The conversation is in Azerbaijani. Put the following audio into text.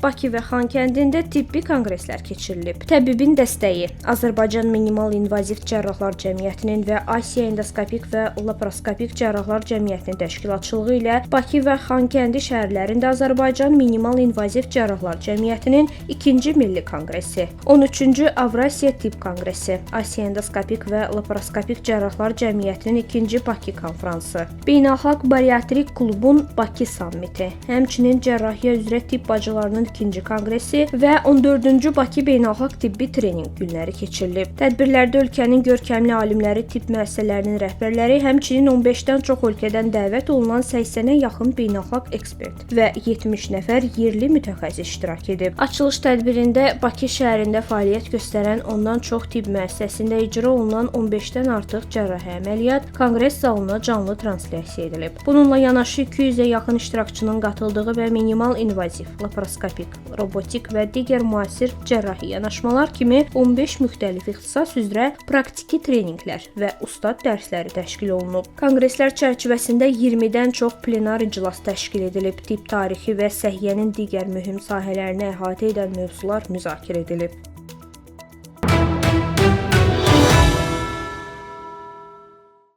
Bakı və Xankəndində tibbi konqreslər keçirilib. Təbibin dəstəyi Azərbaycan Minimal İnvaziv Cərrahlar Cəmiyyətinin və Asiya Endoskopik və Laparoskopik Cərrahlar Cəmiyyətinin təşkilatçılığı ilə Bakı və Xankəndi şəhərlərində Azərbaycan Minimal İnvaziv Cərrahlar Cəmiyyətinin 2-ci Milli Konqresi, 13-cü Avrasiya Tibb Konqresi, Asiya Endoskopik və Laparoskopik Cərrahlar Cəmiyyətinin 2-ci Bakı konfransı, Beynəlxalq Bariatrik Klubun Bakı sammiti, həmçinin Cərrahiyyə üzrə tibb bacılarının 2-ci konqresi və 14-cü Bakı Beynəlxalq Tibbi Treninq günləri keçirilib. Tədbirlərdə ölkənin görkəmli alimləri, tibb müəssisələrinin rəhbərləri, həmçinin 15-dən çox ölkədən dəvət olunan 80-ə yaxın beynəlxalq ekspert və 70 nəfər yerli mütəxəssis iştirak edib. Açılış tədbirində Bakı şəhərində fəaliyyət göstərən ondan çox tibb müəssisəsində icra olunan 15-dən artıq cərrahi əməliyyat konqres zalına canlı translyasiya edilib. Bununla yanaşı 200-ə yaxın iştirakçının qatıldığı və minimal invaziv, laparoskopik, robotik və digər müasir cərrahi yanaşmalar kimi 15 müxtəlif ixtisas üzrə praktiki treninqlər və ustad dərsləri təşkil olunub. Konqreslər çərçivəsində 20-dən çox plenar iclas təşkil edilib. Tibb tarixi və səhiyyənin digər mühüm sahələrini əhatə edən mövzular müzakirə edilib.